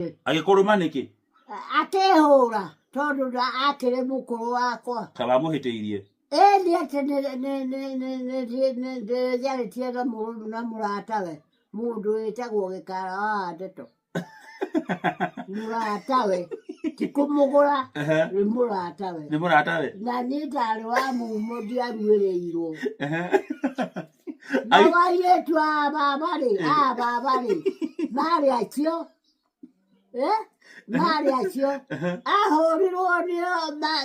Agĩkũrũma nĩkĩ? Akĩhũra tondũ nda akĩrĩ mũkũrũ wakwa. Ta wamũhĩtĩirie? Ĩĩ nĩ atĩ nĩnjarĩtie na na mũratawe mũndũ wĩtagwo Gĩkara wa Ndeto. Mũratawe ti kũmũgũra, nĩ mũratawe. Nĩ mũratawe? Na niĩ ndarĩ wa mumo ndiaruĩrĩirwo. Nao airĩtu a baba rĩ, a baba rĩ, marĩ acio, eh? Marĩ acio ahũrirwo nĩo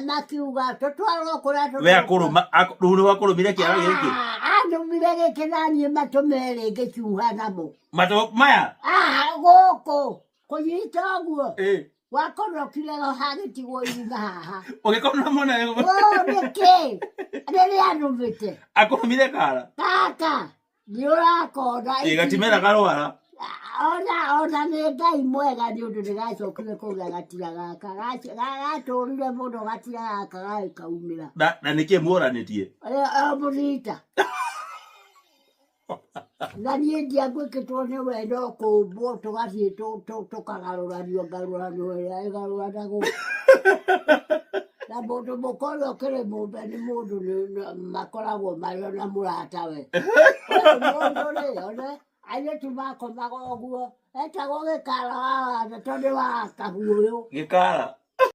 makiuga tũtwarwo kũrĩa We akũrũma rĩu nĩ wakũrũmire kĩara gĩkĩ? Ah, andũmire gĩkĩ na niĩ matũ merĩ ngĩcuha namo. Matũ maya? Ah, gũkũ kũnyita ũguo. Wakorokire hagĩtigwo irima haha. Ũgĩkorwo mwana? Ũ nĩkĩ rĩrĩa nũmĩte? Akũrũmire kara? Kaka nĩ ũrakona. Ĩ gatimera karwara. Ona nĩ Ngai mwega nĩ ũndũ nĩgacokire kũgĩa gatira gaka gatũrire mũno gatira gaka gagĩkaumĩra. Na nĩkĩ muoranĩtie? Mũthita na niĩ ndiaguĩkĩtwo nĩ we no kũmbwo tũgathiĩ tũkagarũranio ngarũrano ĩrĩa ĩgarũranagwo na mũndũ mũka ũrĩa ũkĩrĩ mũmbe nĩ mũndũ makoragwo marĩ ona mũratawe. Ũyũ mũndũ rĩ, one airĩtu makomaga ũguo etagwo Gĩkara wa Wanda tondũ wa kahuũyũ. Gĩkara.